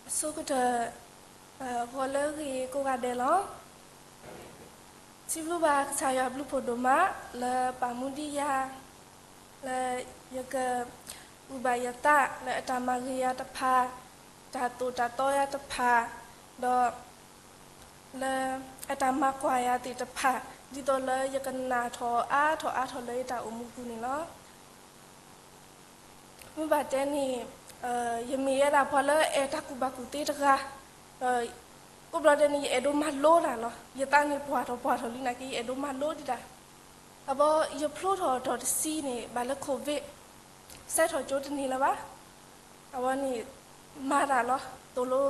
အဆိကတၢၢ် ဂီၤလၢအဂ့ၤကိးဂၤဒဲးလီၤ. စံးဘျုးဘၣ်ကစၢ်ယွၤအဘျုးအဖှိၣ်ဒိၣ်မး လၢပာ်မူဒံးယၤ လၢယက အုၣ်ဘၣ်ယသးလၢအတၢ်မၤဂ့ၤယၤတဖၣ်, တၢ်သိၣ်တၢ်သီယၤတဖၣ်, ဒီး လၢအတၢ်မၤကွၢ်ယၤသ့ၣ်တဖၣ်, ဒ်သိးလၢယကနၣ်ထီၣ်အါထီၣ်အါထီၣ်လၢယတၢ်အိၣ်မူပူၤန့ၣ်လီၤ. မ့ၢ်ဘၣ်တဲန့ၣ် ယမ့ၢ်ဝဲဒၣ်ပှၤလၢအအဲၣ်တၢ်ကူၣ်ဘၣ်ကူၣ်သ့တဂၤ, ဒီး ကိးဘျီဒဲးန့ၣ် ယအဲၣ်ဒိးမၤလိတၢ်လီၤ. ယသးန့ၣ်ပှၢ်ထီၣ်ပှၢ်ထီၣ်လံနာ်က့ ယအဲၣ်ဒိးမၤလိဒံးတၢ်. အဘီ ယဖျိထီၣ်အတီၢ်တဆံန့ၣ် ဘၣ်လၢ COVID စဲထီၣ်ကၠိတန့ၢ်လၢၤဘၣ်. အဝဲန့ၣ် မၤတၢ်လီၤ, သိၣ်လိ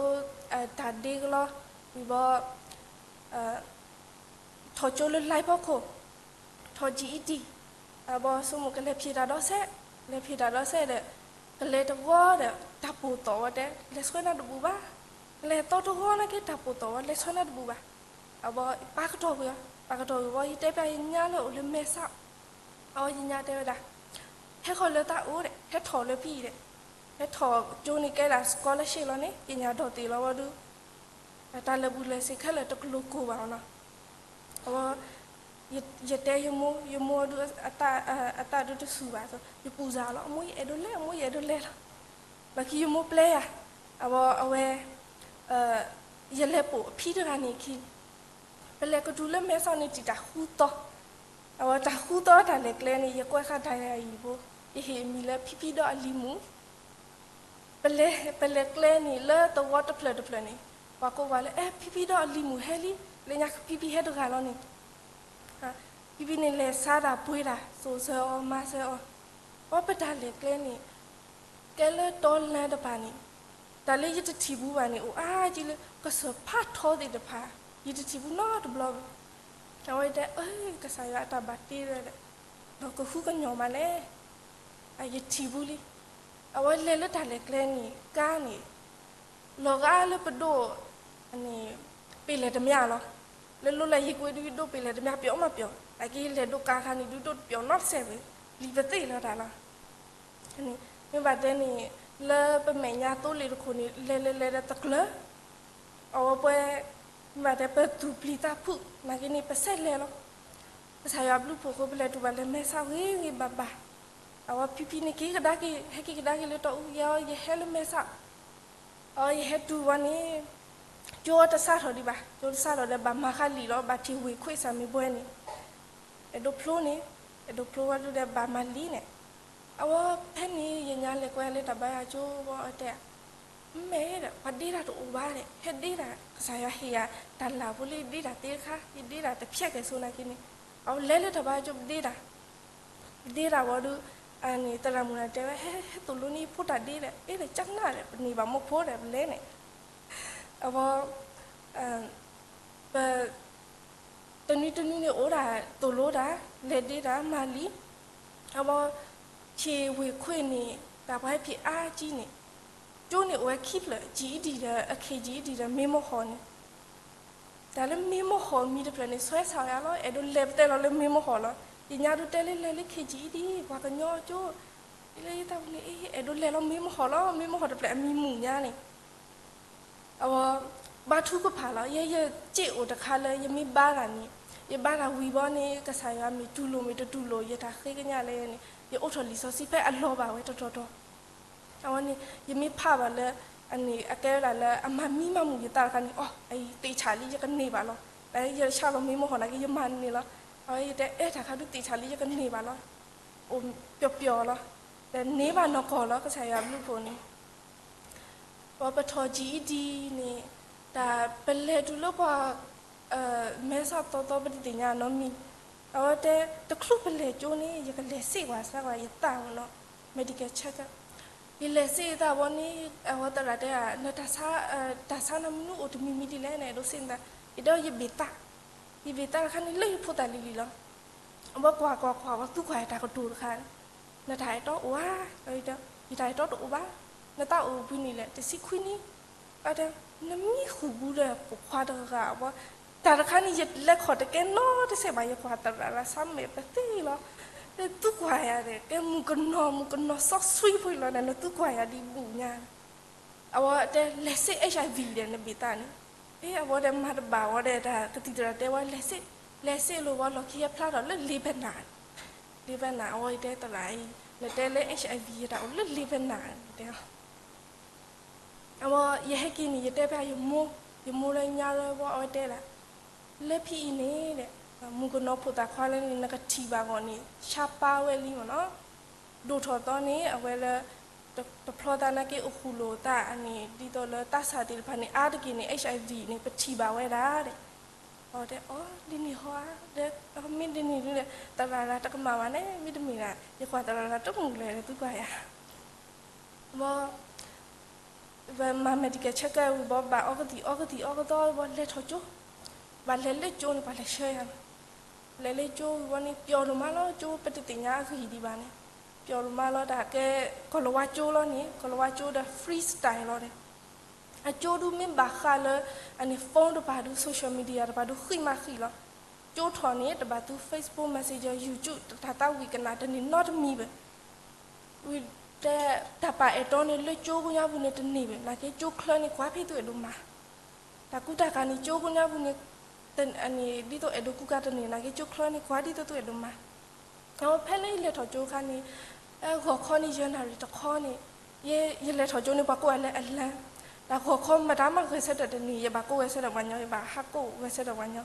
တၢ်ဒ့ကလီ, ဝံၤဘီ ထီၣ်ကၠိလၢ လၢဖီခိၣ်, ထီၣ် GED, အဘီဆိကမိၣ်ကလဲၤဖံးတၢ်ဒီးစဲး, လဲၤဖံးတၢ်ဒီးစဲးဒီး ကလဲၤတဂီၤဒီး တၢ်ပိၢ်သီၣ်ဝဲတဲ လဲၤဆှၢနၤတဘူၣ်ဘၣ်, ကလဲၤသီတဂီၤနာ်က့ တၢ်ပိၢ်သီၣ်ဝဲ လဲၤဆှၢနၤတဘူၣ်ဘၣ်. အဘီ ပာ်ကတီၢ်ကွံာ်အီၤ, ပာ်ကတီၢ်ကွံာ်ဘီ ယတဲပျးယညါလၢအိၣ်လၢမဲဆီး, အဝဲယညါတဲဝဲဒၣ်, ဟဲဃီၤလၢသးအိၣ်ဒီး ဟဲထီၣ်လၢဖံဒီး, ဟဲထီၣ်ကၠိန့ၣ်ကဲဒၣ် scholarship လီၤန့ၣ် ကညးဒီးသ့ၣ်လီၤဝဲဒုး တၢ်လၢာ်ဘူၣ်လၢာ်စ့ၤခဲလၢာ်တကလိၤကိၢ်ဘၣ်နီၤ. အဝဲ ယတဲယမိၢ်, ယမိၢ်ဒုး အသးဒုးတဆူၣ်ဘၣ်, ယပူၤစၢ်လီၤ, အမိၢ်ယအဲၣ်ဒိးလဲၤ, အမိၢ်ယအဲၣ်ဒိးလဲၤလီၤ. လီၢ်ခံယမိၢ်ပျဲယၤ, အဝဲ အဝဲ ယလဲၤပိာ်အဖံတဂၤန့ၣ်အခံ, ပလဲၤကတုၤလၢမဲဆီးန့ၣ် တံၢ်တၢ်ဃုသီ, အဝဲတၢ်ဃုသီတၢ်လဲၤကျဲန့ၣ် ယကွဲးဃာ်တၢ်ယၤအံၤဘိ, ယဟ့ၣ်အမံၤလၢ ဖံဖံဒီးအလံၤမုၣ် ပလဲၤကျဲန့ၣ် လၢသဝီတဖျၢၣ်တဖျၢၣ်န့ၣ် ပှၤကိးပှၤလၢ အဲ ဖံဖံဒီးအလံၤမုၣ်ဟဲလံ, လၢညါဖံဖံဟဲတဂၤလီၤန့ၣ်, ဖံဖံန့ၣ်လဲၤဆါတၢ်ပှ့ၤတၢ် သိၣ်ဆၢအီၤမၤဆၢအီၤ, ပှၤပတၢ်လဲၤကျဲန့ၣ် ကဲလၢတီလၢတဖၣ်န့ၣ်, တၢ်လၢယတထံၣ်ဘူးဘၣ်န့ၣ် အိၣ်အါကံလၢ ကစၢၢ်ဖးထီသ့ၣ်တဖၣ်, ယတထံၣ်ဘူးနီတဘျီဘၣ်. အဝဲတဲ အၢ ကစၢ်ယွၤအတၢ်ဘၣ်တ့ဝဲဒီး ဒီးကဃုကညီၢ်မးလဲၣ်, ယထံၣ်ဘူးလံ. အဝဲလဲၤလၢတၢ်လဲၤကျဲန့ၣ် ကါန့ၣ် လီၤဂာ်လၢပဒိၣ် ပ့ၤလဲၣ်တမၠၣ်လီၤ. လၢလိၣ်လၢဟံၣ်ကွ့ဒုးဒိၣ်ပ့ၤလဲၣ်တမၠၣ် ပျီမးပျီ, နာ်က့လဲၤဒိၣ်ကါခါန့ၣ် ဒုးဒိၣ်တပျီနီတစဲးဘၣ်, လံာ်ပသ့ၣ်လီၤတၢ်လီၤ. မ့ၢ်ဘၣ်တဲန့ၣ် လၢပမဲာ်ညါသိလ့ၣ်တခိၣ်န့ၣ် လဲၤလဲၤလဲၤဒီးတကျၢၤ အဝဲပှဲၤ, မ့ၢ်ဘၣ်တဲပသူၣ်ပျံၤသးဖုး နာ်က့န့ၣ် ပဆဲးလဲၤလီၤ. ကစၢ်ယွၤဘျုးဖှိၣ်အဃိ ပလဲၤတူၢ်ဘၣ်လၢမဲဆီးဂ့ၤဂ့ၤဘၣ်ဘၣ်. အဝဲဖံဖံန့ၣ်က့ၤကဒါက့ၤ ဟဲက့ၤကဒါက့ၤလၢတီအူ ယဲအီၤ ယဟဲလၢမဲဆီး အဝဲယဟဲတုၤဝဲန့ၣ် ကၠိတစးထီၣ်ဒံးဘၣ်, ကၠိတစးထီၣ်ဒီး ဘၣ်မၤဃာ်လံာ်လီၤ, ဘၣ်ထံၣ်ဝ့ၢ်ခွ့ၣ်ဆၣ်မ့ၢ်ဘှဲန့ၣ် အဲၣ်ဒိးဖျိန့ၣ်, အဲၣ်ဒိးဖျိဝဲဒုးဒီး ဘၣ်မၤလံာ်န့ၣ်, အဝဲဖဲန့ၣ် ယညါလဲၤကွဲလၢတၢ်ဘါယွၤကၠိဘီ အတဲ မ့ၢ်ဒီး ပှၤဒ့တၢ်တအိၣ်ဘၣ်ဒီး ဟဲဒ့တၢ် ကစၢ်ယွၤဟ့ၣ်ယၤတၢ်လၢ်ဖိလၢယဒ့တၢ်သ့တခါ, ယဒ့တၢ်တဖျဲၣ်ကဲၣ်ဆိးနာ်က့န့ၣ်, အဝဲလဲၤလၢတၢ်ဘါယွၤကၠိ ပဒ့တၢ် ပဒ့တၢ်ဝံၤဒီး အန့ၣ် သရၣ်မုၣ်န့ၣ်တဲဝဲ ဟဲ ဟဲသိၣ်လိန့ၢ်ဖိတၢ်ဒ့ဒီး အ့ဒီးကနၣ်ဒီး ပန့ၢ်ဘၣ်မိၢ်ဖိဒီး ပလဲၤန့ၣ်, အဝဲ ပ တနွံတနွံန့ၣ်အိၣ်ဒၣ်သိၣ်လိတၢ် လဲၤဒ့တၢ်မၤလံာ်, အဝဲ ထံၣ်ဝ့ၢ်ခွ့ၣ်န့ၣ် တၢ်ပှၤဟဲဖံးအါကံန့ၣ်, ကၠိန့ၣ်အိၣ်ဝဲခံဖျၢၣ် ကၠံအံၤဒံၣ်ဒီး အခ့ၣ်ကၠံအံၤဒံၣ်ဒီး မ့ၢ်မိၢ်ဟီၣ်န့ၣ် တၢ်လၢမ့ၢ်မိၢ်ဟီၣ်မံၤတဖျၢၣ်န့ၣ် ဆွဲဆၣ်ယၤလီၤ, အဲၣ်ဒိးလဲၤပတဲလီၤလၢမ့ၢ်မိၢ်ဟီၣ်လီၤ. ယညါဒုးတဲလၢလဲၤလၢ ခ့ၣ်ကၠံအံၤဒံၣ် ပှၤကညီကၠိ, လၢယသးပူၤန့ၣ် အဲၣ်ဒိးလဲၤလီၤမ့ၢ်မိၢ်ဟီၣ်လီၤ, မ့ၢ်မိၢ်ဟီၣ်တဖျၢၣ်အမံၤမုာ်ညါန့ၣ် အဝဲ ဘါထုကဖၣ်လီၤ. ယဲယစ့အိၣ်တခါလၢ ယမ့ၢ်ဘါတၢ်န့ၣ် ယဘါတၢ်ဝံၤဘီန့ၣ် ကစၢ်ယွၤမ့ၢ်တူၢ်လိာ်မ့ၢ်တတူၢ်လိာ် ယတၢ်ဃ့ကညးလၢယဲန့ၣ် ယအိးထီၣ်လံာ်စီဆှံဖဲအလီၢ်ဘၣ်ဝဲတတီၤတီၤ, အဝဲန့ၣ် ယမ့ၢ်ဖးဘၣ်လၢ အန့ၣ်အကဲဝဲဒၣ်လၢအမၤမံမၤမုာ်ယသးတခါန့ၣ် အိၣ် အအံၤသ့ၣ်ဆၣ်လံ ယကန့ၢ်ဘၣ်လီၤ. ယဆၣ်လီၤမ့ၢ်မိၢ်ဟီၣ်နာ်က့ ယမၤန့ၢ်လီၤ. အဝဲယတဲအဲၣ်တၢ်ခါဒုးသ့ၣ်ဆၣ်လံ ယကန့ၢ်ဘၣ်လီၤ. အိၣ်ပျီပျီလီၤ. ဒီးန့ၢ်ဘၣ်နီၢ်ကီၢ်လီၤ ကစၢ်ယွၤဘျုးဖှိၣ်န့ၣ် ပှၤပထီၣ် ကၠံအံၤဒံၣ်န့ၣ် တၢ်ပလဲၤတုၤလၢပှၤ မဲဆီးသီသီပတသ့ၣ်ညါနီတမံၤ, အဝဲတဲ တချုးပလဲၤကၠိန့ၣ် ယကလဲၤစ့ၢ်ကီးစၢ်ကီးယသးမ့ၢ်နီၤ medical check up, ယလဲၤစ့ၢ်ယသးဘီန့ၣ် အဝဲသရၣ်တဲ နတၢ်ဆါ တၢ်ဆါနၤမနုၤအိၣ်တမံၤမံၤဒ်လဲၣ်န့ၣ် အဲၣ်ဒိးစ့ၢ်နသး, ယတဲယဘ့ၣ်သး, ယဘ့ၣ်သးတခါန့ၣ် လၢယဖိသၣ်လံၤလံၤလီၤ. အဝဲကွၢ်ကွၢ်ကွၢ် ပှၤသူကွၢ်ယၤတၢ်ကတိၤတခါ, နတၢ်အဲၣ်တီအိၣ်ဧါ, ယတၢ်အဲၣ်တီတအိၣ်ဘၣ်, နသးအိၣ်ပှဲၤနံၣ်လဲၣ်, တဆံခွံနံၣ်, အတဲ နမံဃုာ်ဘူးဒီးပိာ်ခွါတဂၤဂၤအဝဲ, တၢ်တခါန့ၣ်ယလဲၤခီၣ်တကဲနီတစဲးဘၣ် ယကွၢ်သရၣ်လၢဆါမဲာ်ပသ့လီၤ, နသူကွၢ်ယၤဒီး ကဲမုၣ်ကနီၤ မုၣ်ကနီၤစီဆှံဖိလီၤန့ၣ် နသူကွၢ်ယၤဒ်ဘူးညါန့ၣ် အဝဲတဲလဲၤစ့ၣ် HIV ဒီးနဘ့ၣ်သၣ်န့ၣ်, အဝဲဒီးမၤတဘၣ်ဝဲဒီး တၢ်ကသံၣ်သရၣ်တဲဝဲလဲၤစ့ၣ်, လဲၤစ့ၣ်လိာ်ဝဲလီၢ်ခံဟဲဖျါထီၣ်လၢ liver နၤ, liver နၤ, အဝဲယတဲသရၣ်အံၤ, နတဲလၢ HIV ယတၢ်အိၣ်လၢ liver နၤ တဲအီၤ. အဝဲယဟဲက့ၤန့ၣ် ယတဲဖဲယမိၢ်, ယမိၢ်လၢညါလၢဝဲ အဝဲတဲဒၣ် လၢဖဲအံၤန့ၣ် မုၣ်ကနီၤဖိသၣ်ခွါလၢန့ၣ် နကထံၣ်ဘၣ်ဂီၢ်န့ၣ် ဆါပၢ်ဝဲလံမ့ၢ်နီၤ, ဒိၣ်ထီၣ်သီန့ၣ် အဝဲလၢ တဖျီသးနာ်က့ အိၣ်ဃုာ်လိာ်သးန့ၣ် ဒ်သိးလၢသးစၢ်သ့ၣ်တဖၣ်န့ၣ် အါတက့ၢ်န့ၣ် HIV န့ၣ် ပထံၣ်ဘၣ်ဝဲဒၣ်ဒီး, အဝဲတဲအီၤ ဒ်န့ၣ်ဟီဧါ, မ့ၢ်ဒ်န့ၣ်ဒုဒီး သရၣ်တကမၣ်ဘၣ်န့ၣ် မ့တမ့ၢ်ဒၣ် ယကွၢ်သရၣ်တမုာ်လဲၣ်ဒီးသုကွၢ်ယၤ ဘီ ပမၤ medical check ဝံၤဘီ ဘၣ်အီကသံၣ်အီကသံၣ်အီကသီဘီ လဲၤထီၣ်ကၠိ, ဘၣ်လဲၤလၢကၠိန့ၣ် ပှၤလဲၤဆှၢယၤလီၤ. လဲၤလၢကၠိဝံၤဘီန့ၣ် ပျီၤဒိၣ်မးလီၤ, ကၠိပတသ့ၣ်ညါအဂ့ၢ်ဒံးဘၣ်န့ၣ်, ပျီၤဒိၣ်မးလီၤ တၢ်ကဲ ကီၤလၤဝါကၠိလီၤန့ၣ်, ကီၤလၤဝါကၠိဒီး freestyle လီၤန့ၣ်, အကၠိဒုမ့ၢ်ဘၣ်ဃးလၢ အန့ၣ် phone တပၤဒု social media တပၤဒု ဃံမးဃံလီၤ. ကၠိထီၣ်န့ၣ် တဘၣ်သူ Facebook Messenger YouTube တၢ်သးဝံၣ်ကနၣ်တန့ၢ်နီတမံၤဘၣ်. ဝံၤတဲ တၢ်ပာ်အဲၣ်တီန့ၣ် လၢကၠိကညီပူၤန့ၣ်တန့ၢ်ဘၣ်, နာ်က့ကၠိချၢန့ၣ် ကွၢ်ဖဲသုအဲၣ်ဒိးမၤ, တၢ်ကူတၢ်ကၤန့ၣ် ကၠိကညီပူၤန့ၣ် ဒ်သိးအဲၣ်ဒိးကူကၤတန့ၢ် နာ်က့ကၠိချၢန့ၣ် ကွၢ်ဒ်သိးသုအဲၣ်ဒိးမၤ. အဝဲဖဲလၢယလဲၤထီၣ်ကၠိအခါန့ၣ် ဂီၤခီန့ၣ် ယနၣ်ရံၣ်တခီန့ၣ် ယလဲၤထီၣ်ကၠိန့ၣ် ပှၤကိးဝဲလၢ alarm, တၢ်ဂီၤခီမတၤမးဂဲၤဆၢထၢၣ်တန့ၢ် ယဘၣ်ကိးဂဲၤဆၢထၢၣ်ပှၤညီ ယဘၣ်ဟးကိးဂဲၤဆၢထၢၣ်ပှၤညီ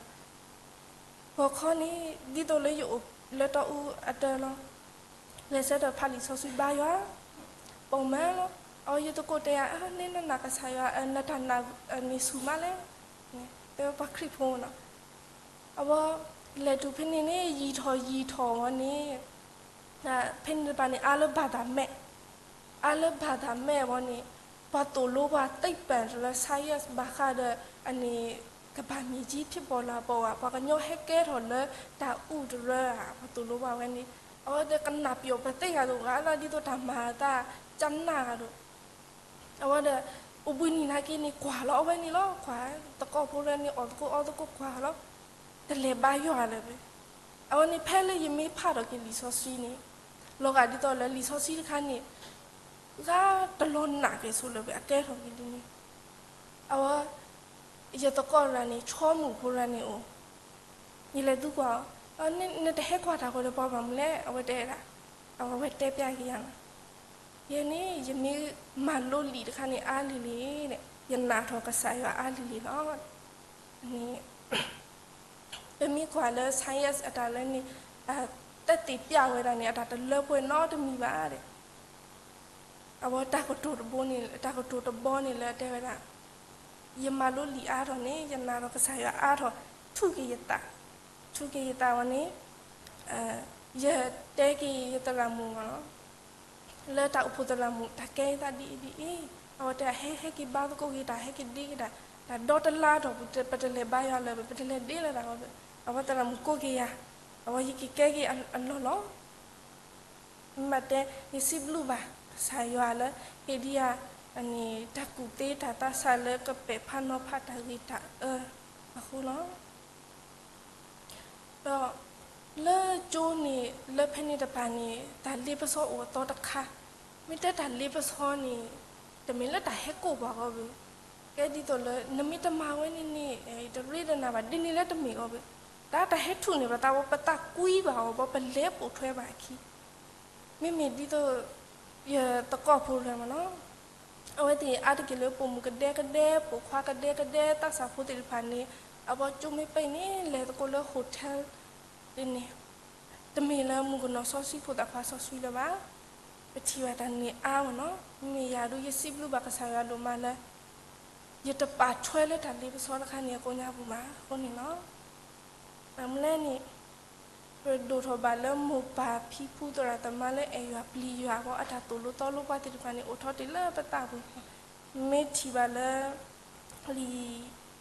ဂီၤခီန့ၣ် ဒ်သိးလၢယအိၣ်လၢတီအူအတၢလီၤ, ဂဲၤဆၢထၢၣ်ဖးလံာ်စီဆှံဘါယွၤ, ပိာ်မၢလီၤ. အဝဲယသကိးတဲယၤ နနနာ်ကစၢ်ယွၤ နတၢ်နာ်န့ၣ်ဆူၣ်မးလဲၣ်, တဲဝဲပှၤခရံာ်ဖိနီၤ. အဝဲလဲၤတုၤဖဲန့ၣ်န့ၣ် ယံာ်ထီၣ်ယံာ်ထီၣ်ဝဲန့ၣ် ဖဲန့ၣ်တပၤန့ၣ် အါလၢဘၣ်သးမဲာ်, အါလၢဘၣ်သးမဲာ်ဝဲန့ၣ် ပှၤသိၣ်လိပှၤသ့ၣ်ပၣ်တလၢ science ဘၣ်ဃးဒီး အန့ၣ် ကမ္ဘာမြေကြီးဖြစ်ပေါ်လာပုံဧါ ပှၤကညီဟဲကဲထီၣ်လၢတၢ်အူတရၢဧါ ပှၤသိၣ်လိပှၤဝဲန့ၣ် အဝဲဒီးကနၣ်ပျီၣ်ပသ့ၣ်ဂၤဒိၣ်ဂၤလီၤ ဒ်သိးတၢ်မၤအသးကနၣ်ဂၤဒိၣ် အဝဲဒီး အိၣ်ဘှံးနံၤနာ်က့န့ၣ် ကွၢ်လီၤအဝဲန့ၣ်လီၤ ကွၢ် သကိးဖိလၢန့ၣ် အီၣ်သကိးအီသကိးကွၢ်လီၤ တလဲၤဘါယွၤလၢၤဘၣ်. အဝဲန့ၣ်ဖဲလၢယမ့ၢ်ဖးထီၣ်က့ၤလံာ်စီဆှံန့ၣ် လီၤဂာ်ဒ်သိးလၢလံာ်စီဆှံတခါန့ၣ် ဂၤတလီၤနာ်က့ၤဆိလၢၤဘၣ် အကဲထီၣ်က့ၤဒ်န့ၣ် အဝဲ ယသကိးတဂၤန့ၣ် ဆီမုၣ်ဖိတဂၤန့ၣ်အိၣ် ယလဲၤသံကွၢ်အီၤ နတဟဲကွၢ်တၢ်ဃီဒီးပှၤဘၣ်မနုၤလဲၣ် အဝဲတဲဒၣ် အဝဲတဲပျးက့ၤယၤလီၤ ယဲန့ၣ် ယမ့ၢ်မၤလိလံာ်တခါန့ၣ် အါလံၤလံၤဒီး ယနာ်ထီၣ်ကစၢ်ယွၤအါလံၤလံၤလီၤ. န့ၣ် ပမ့ၢ်ကွၢ်လၢ science အတၢ်လၢန့ၣ် အသက်သေပြဝဲဒၣ်န့ၣ် အတၢ်တလၢပှဲၤနီတမံၤဘၣ်ဒီး အဝဲတၢ်ကတိၤတဘိန့ၣ် တၢ်ကတိၤတဘီန့ၣ်လၢအတဲဝဲဒၣ် ယမၤလိလံာ်အါထီၣ်န့ၣ် ယနာ်ထီၣ်ကစၢ်ယွၤအါထီၣ် ထူၣ်က့ၤယသး ထူၣ်က့ၤယသးဝဲန့ၣ် ယတဲက့ၤယသရၣ်မုၣ်မးလီၤ လၢတၢ်အိၣ်ဖှိၣ်သရၣ်မုၣ် တၢ်ကဲယသးဒ်အံၤဒ်အံၤ အဝဲတဲ ဟဲ ဟဲက့ၤဘါသကိးက့ၤတၢ် ဟဲက့ၤဒ့က့ၤတၢ် တၢ်ဒီတလါထီၣ်ပူၤ ပတလဲၤဘါယွၤလၢၤဘၣ် ပတလဲၤဒ့လၢတၢ်ဂီၢ်ဘၣ် အဝဲသရၣ်မုၣ်ကိးက့ၤယၤ အဝဲယက့ၤကဲက့ၤအလီၢ်လီၤ မ့ၢ်တဲ ယစံးဘျုးဘၣ် ကစၢ်ယွၤလၢ ဟ့ၣ်ဒံးယၤ အန့ၣ် တၢ်ကူၣ်သ့တၢ်သးဆးလၢကပဲာ်ဖးနီၤဖးတၢ်ဂ့ၤတၢ်အၢအဃိလီၤ. ဒီး လၢကၠိန့ၣ် လၢဖဲန့ၣ်တဖၣ်န့ၣ် တၢ်လ့ပစီအိၣ်အသီတခါ, မ့ၢ်တဲတၢ်လ့ပစီန့ၣ် တမ့ၢ်လၢတၢ်ဟဲကိးပှၤဂီၢ်ဘၣ်, ကဲဒ်သိးလၢ နမ့ၢ်တမၤဝဲန့ၣ်န့ၣ် တရ့ဒၣ်နၤဘၣ် ဒ်န့ၣ်လၢတမ့ၢ်ဂီၢ်ဘၣ်, တၢ်တၢ်ဟဲထူၣ်န့ၢ်ပသးဝဲ ပသးကွံဘၣ်အီၤဘၣ် ပလဲၤပိာ်ထွဲဘၣ်အခံ မ့မ့ၢ်ဒ်သိး ယသကိးဖိတဂၤမးနီၤ, အဝဲသ့ၣ်အါတက့ၢ်လၢပိာ်မုၣ်ကဒဲကဒဲ ပိာ်ခွါကဒဲကဒဲ သးစၢ်ဖိသ့ၣ်တဖၣ်န့ၣ် အဝဲကၠိမ့ၢ်ပ့ၢ်န့ၣ် လဲၤသကိးလၢ hotel န့ၣ် တမ့ၢ်လၢမုၣ်ကနီၤစီဆှံဖိသၣ်ခွါစီဆှံလၢၤဘၣ်, ပထံၣ်ဘၣ်တၢ်န့ၢ်အါမးနီၤ, မ့ၢ်ယၤဒုးယစံးဘျုးဘၣ်ကစၢ်ယွၤဒိၣ်မးလၢ ယတပာ်ထွဲလၢတၢ်လ့ပစီတခါန့ၣ်အကိးညါပူၤဘၣ်အဃိန့ၣ်လီၤ. ဘၣ်မနုၤလဲၣ်န့ၣ် ပဒိၣ်ထီၣ်ဘၣ်လၢမိၢ်ပၢ်ဖံဖုသရၣ်သမါလၢအဲၣ်ယွၤပျံၤယွၤအဂီၢ် အတၢ်သိၣ်လိသီလိပှၤသ့ၣ်တဖၣ်န့ၣ် အိၣ်ထီၣ်တ့ၢ်လၢပသးပူၤ, မ့ၢ်ထံၣ်ဘၣ်လၢ လံာ်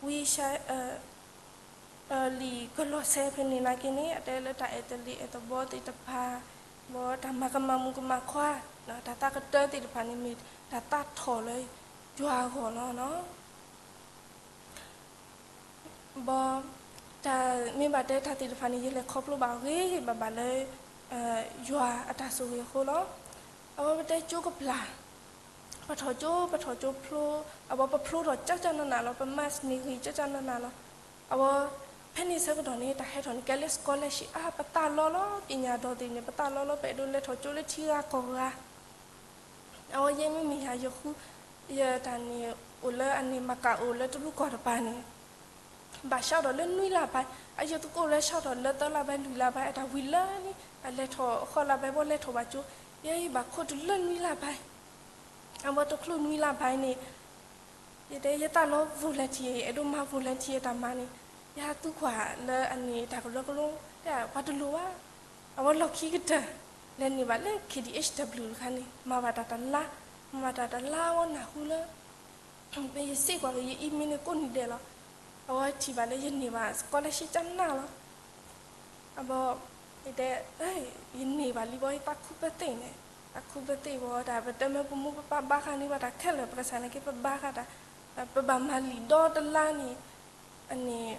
ဝံယၡါယၤ လံာ်ကလီးစဲဖဲန့ၣ်နာ်က့န့ၣ် အတဲလၢတၢ်အဲၣ်တလ့ၤအဲၣ်တဘီသ့ၣ်တဖၣ်, ဘၣ်တၢ်မၤကမၣ်မုၣ်ကမၣ်ခွါ, တၢ်သးကတၢၢ်သ့ၣ်တဖၣ်န့ၣ် မ့ၢ်တၢ်သးထီၣ်လၢယွၤအဂီၢ်လီၤ. ဘၣ် တၢ်မ့ၢ်ဘၣ်တဲတၢ်သ့ၣ်တဖၣ်န့ၣ် ယလဲၤခီဖျိဘၣ်ဂ့ၤဂ့ၤဘၣ်ဘၣ်လၢ ယွၤအတၢ်ဆိၣ်ဂ့ၤအဃိလီၤ. အဝဲပတဲကၠိကပျၢ် ပထီၣ်ကၠိ ပထီၣ်ကၠိဖျိ, အဝဲပဖျိထီၣ်ကၠၢ်ကၠၢ်နးနးလီၤ, ပ mask န့ၣ်ဂ့ၤကၠၢ်ကၠၢ်နးနးလီၤ. အဝဲ ဖဲန့ၣ်ဆၢကတီၢ်န့ၣ် တၢ်ဟဲထီၣ်န့ၣ် ကဲလၢ scholarship အါ ပသးလီလီၤ, ပညာတော်သစ်န့ၣ် ပသးလီလီၤ, ပအဲၣ်ဒိးလဲၤထီၣ်ကၠိလၢထံဂၤကီၢ်ဂၤ အဝဲယဲမ့မ့ၢ်ယၤယဃု, ယတၢ်န့ၣ် အိၣ်လၢအန့ၣ် မၤကၣ်အိၣ်လၢတရူးကီၢ်တပၤန့ၣ်, ဘၣ်ဆှးထီၣ်လၢနွံလါဘၣ်, အယသကိးလၢဆှးထီၣ်လၢသၢလါဘၣ်လွံၢ်လါဘၣ် အတၢ်ဝံၤလၢာ်လံ, အလဲၤထီၣ်ဃိးလါဘၣ်ဘီလဲၤထီၣ်ဘၣ်ကၠိ, ယဲအံၤဘၣ်ခိၣ်တုၤလၢနွံလါဘၣ်, အဝဲတချုးနွံလါဘၣ်န့ၣ် ယတဲယသးလီ volunteer အဲၣ်ဒိးမၤ volunteer တၢ်မၤန့ၣ်, ယဟးသူကွၢ်လၢအန့ၣ်တၢ်ကရၢကရိ, တဲပှၤတလိၣ်ဘၣ်, အဝဲလီၢ်ခံကတၢၢ်, လဲၤန့ၢ်ဘၣ်လၢ K D H W တခါန့ၣ် မၤဘၣ်တၢ်တလါ, မၤဘၣ်တၢ်တလါအဝဲနၢ်ဟူလၢ ယစ့ၢ်ကီးက့ၤယ email န့ၣ်ကိးနံၤဒဲးလီၤ. အဝဲထံၣ်ဘၣ်လၢယန့ၢ်ဘၣ် scholarship ကၠၢ်နးလီၤ. အဘီ ယတဲ ယန့ၢ်ဘၣ်လံဘီ ယသးခုပသ့ၣ်န့ၣ်, သးခုပသ့ၣ်ဘီ တၢ်ပတဲမ့ၢ်ပမိၢ်ပပၢ်ဘါဃာ်န့ၢ်ဘၣ်တၢ်ခဲလၢာ် ပကစၢ်န့ၣ်က့ ပဘါဃာ်တၢ်, ပဘၣ်မၤလံာ်ဒီတလါန့ၣ်, အန့ၣ်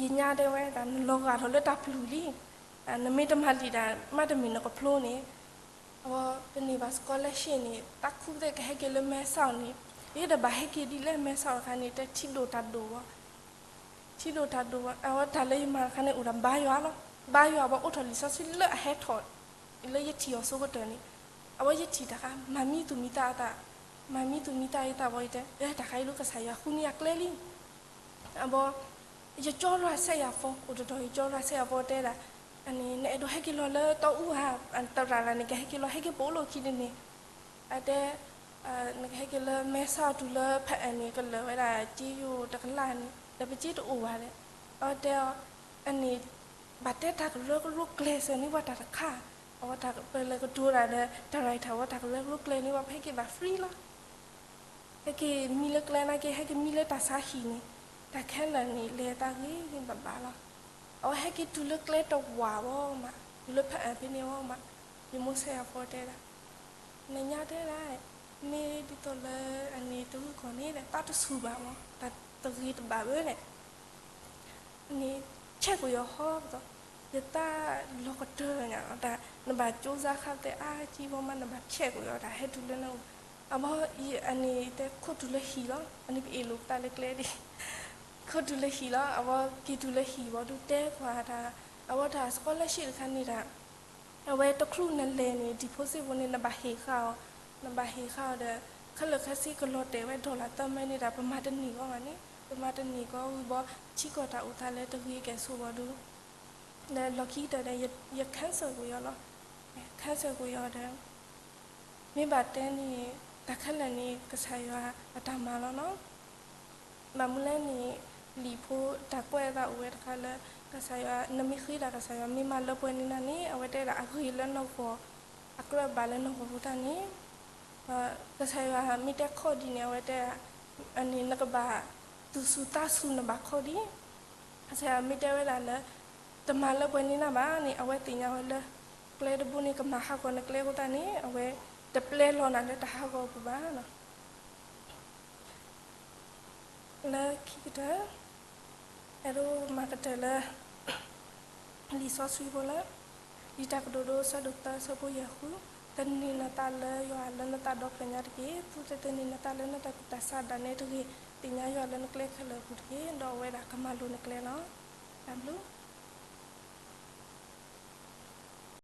ယညါတဲဝဲဒၣ် နလီၤဂာ်ထီၣ်လၢတၢ်ပျုၤလံ, နမ့ၢ်တမၤလံာ်တၢ် မ့တမ့ၢ်နကဖျိန့ၣ်, အဝဲပန့ၢ်ဘၣ် scholarship န့ၣ် သးခုပသ့ၣ်ကဟဲက့ၤလၢမဲဆီးန့ၣ်, ယတဘၣ်ဟဲက့ၤဒ်လဲၣ်မဲဆီးတခါန့ၣ် တဲထံဒိၣ်တၢ်ဒိၣ်ဘီ ထံဒိၣ်တၢ်ဒိၣ်ဘီ အဝဲတၢ်လၢယမၤတခါန့ၣ် အိၣ်ဒီးဘါယွၤလီၤ. ဘါယွၤဘီအိးထီၣ်လံာ်စီဆှံလၢအဟဲထီၣ် လၢယထံၣ်အီၤဆိကတၢၢ်န့ၣ်, အဝဲယထံၣ်တၢ်ဃါ မၤမံသူၣ်မံသးအသး, မၤမံသူၣ်မံသးအသးဘီ ယတဲ တၢ်ဃါအံၤလၢကစၢ်ယွၤဃုန့ၢ်ယၤကျဲလံ အဘီ ယကၠီရၤဆဲးယၤ phone အိၣ်တတီၤ ယကၠီရၤဆဲးယၤ phone တဲဒၣ်, အန့ၣ် နအဲၣ်ဒိးဟဲက့ၤလီၤလၢတီအူဧါ, သရၣ်န့ၣ် ကဟဲက့ၤလီၤ ဟဲက့ၤပိာ်လိာ်ခံန့ၣ်န့ၣ်, အတဲ နကဟဲက့ၤလၢမဲဆီးတုၤလၢဖဲအန့ၣ် ကလၢာ်ဝဲဒၣ် စ့ယိၣ်တကလးန့ၣ် ဒီးပစ့တအိၣ်ဘၣ်ဒီး, အဝဲတဲအီၤ, အန့ၣ် ဘၣ်တဲတၢ်ကရၢကရိကျဲးစၢးန့ၢ်ပှၤတၢ်တခါ, အဝဲတၢ်ပလဲၤကတိၤတၢ်ဒီး director ဝဲတၢ်ကရၢကရိကျဲးန့ၢ်ပှၤ ပဟဲက့ၤဘၣ် free လီၤ. ဟဲက့ၤမံလၢကျဲနာ်က့ ဟဲက့ၤမံလၢတၢ်ဆါဟံၣ်န့ၣ်, တၢ်ခဲလၢာ်န့ၣ် လဲၤသးဂ့ၤဂ့ၤဘၣ်ဘၣ်လီၤ. အဝဲဟဲက့ၤတုၤလၢကျဲတဝာ်ဘီမး, တုၤလၢဖဲအဖဲန့ၣ်ဘီမး, ယမိၢ်ဆဲးယၤ phone တဲဒၣ်, နညါတဲဒၣ်, မ့ၢ်ဒ်သိးလၢအန့ၣ်တရူးကီၢ်န့ၣ်ဒီး သးတဆူၣ်ဘၣ်မး, တၢ်တဂ့ၤတဘၣ်ဘၣ်န့ၣ် န့ၣ် ဆဲးကွံာ်ယီၤဟီသိး, ယသးလီၤကတၢၢ်ညါ, တၢ်နဘၣ်ကၠိစါခါသဲးအါကံဘီမး နဘၣ်ဆဲးကွံာ်ယီၤ တၢ်ဟဲတုၤလၢနအိၣ်, အဘီ အန့ၣ်တဲခိၣ်တုၤလၢဟံၣ်လီၤ, အန့ၣ်ပအ့ၣ်လိာ်ပသးလၢကျဲဒံး, ခိၣ်တုၤလၢဟံၣ်လီၤ, အဝဲက့ၤတုၤလၢဟံၣ်ဘီဒုးတဲကွၢ်တၢ်, အဝဲတၢ် scholarship တခါန့ၣ်ဒၣ် အဝဲတချုးနလဲၤန့ၣ် deposit ဖိန့ၣ် နဘၣ်ဟ့ၣ်ဃာ်အီၤ, နဘၣ်ဟ့ၣ်ဃာ်အီၤဒီး ခဲလၢာ်ခဲဆ့ကလီၤတဲာ်ဝဲ dollar သၢမဲန့ၣ်ဒီး ပမၤတန့ၢ်ဂီၢ်ဘၣ်န့ၣ်, ပမၤတန့ၢ်ဂီၢ်ဝံၤဘီ ထံကီၢ်တၢ်အိၣ်သးလၢတဂ့ၤကဲၣ်ဆိးဘီဒုး, ဒီးလီၢ်ခံကတၢၢ်ဒီး ယ cancel ကွံာ်အီၤလီၤ, cancel ကွံာ်အီၤဒီး မ့ၢ်ဘၣ်တဲန့ၣ် တၢ်ခဲလၢာ်န့ၣ် ကစၢ်ယွၤအတၢ်မၤလီၤနီၤ. ဘၣ်မနုၤလဲၣ်န့ၣ် လံာ်ဖိတၢ်ကွဲးအသးအိၣ်ဝဲတခါလၢ ကစၢ်ယွၤ နမ့ၢ်ဃ့တၢ် ကစၢ်ယွၤမ့ၢ်မၤလၢပှဲၤန့ၢ်နၤန့ၣ် အဝဲတဲဒၣ်အဂ့ၤလၢနဂီၢ်, အကြၢးဘၣ်လၢနဂီၢ်ဖိတၢ်န့ၣ်, ကစၢ်ယွၤမ့ၢ်တဲခီၣ်ဒ်န့ၣ် အဝဲတဲဒၣ် အန့ၣ် နကဘၣ်သူၣ်စူၤသးစူၤနဘၣ်ခီၣ်ဒ် ကစၢ်ယွၤမ့ၢ်တဲဝဲဒၣ်လၢ တမၤလၢပှဲၤန့ၢ်နၤဘၣ်န့ၣ် အဝဲသ့ၣ်ညါဝဲလၢ ကျဲတဘိန့ၣ် ကမၤဟးဂီၤနကျဲအဃိသတးန့ၣ် အဝဲတပျဲလီၤနၤလၢတၢ်ဟးဂီၤအပူၤဘၣ်နီၤ. လၢခံကတၢၢ် အဲၣ်ဒိးမၤကတၢၢ်လၢ လံာ်စီဆှံဖိလၢ လံာ်တၢ်ကတိၤဒိ အဆၢဒိၣ်သၢ အဆၢဖိယဲၢ်ဃု, သန့ၤနသးလၢယွၤလၢနသးဒီဖျၢၣ်ညါတက့ၢ်. သုတသန့ၤနသးလၢနတၢ်ကူၣ်တၢ်ဆးဒၣ်နဲတဂ့ၤ, သ့ၣ်ညါယွၤလၢနကျဲခဲလၢာ်အပူၤတက့ၢ်, ဒီးအဝဲဒၣ်ကမၤလိၤနကျဲလီၤ. တၢ်ဘျုး